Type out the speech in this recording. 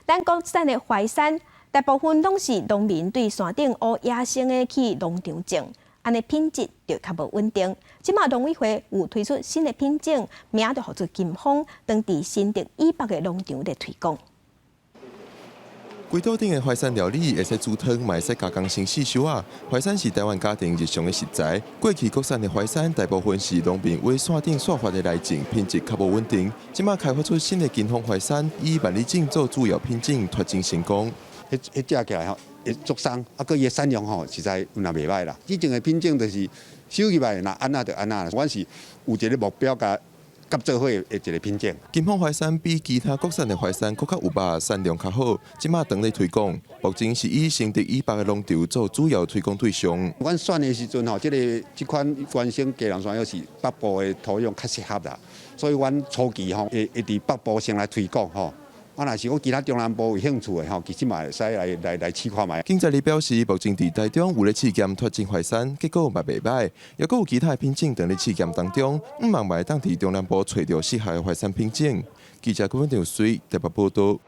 咱國產的淮山，大部分攏是農民對山頂挖野生的去農場種，按呢品質就較無穩定。這馬農委會有推出新的品種，名就號做金峰，當佇新竹以北的農場咧推廣。規桌頂的淮山料理會使煮湯，嘛會使加工成四收仔。淮山是台灣家庭日常的食材。過去國產的淮山大部分是農民挖山頂散發的來種，品質較無穩定。這馬開發出新的金峰淮山，以萬里種做主要品種，脫種成功。彼彼食起來吼會足鬆，啊，閣伊的產量吼實在有那袂䆀啦。以前的品種就是收入來，若按怎就按怎。阮是有一个目標共佮做伙的一个品種。金峰淮山比其他國產的淮山閣較有肉，產量較好。這馬當咧推廣，目前是以新竹以北的農場做主要推廣對象。阮選的時陣吼，這个這款原生基隆山藥是北部的土壤較適合啦，所以阮初期吼會會佇北部先來推廣吼。啊，若是講其他中南部有興趣的吼，其實嘛會使來來來試看覓。經濟力表示，目前佇台中有咧試驗脫種淮山，結果嘛袂䆀，猶閣有其他的品種佇咧試驗當中，向望嘛會當佇中南部揣著適合的淮山品種。記者郭文條水台北報道。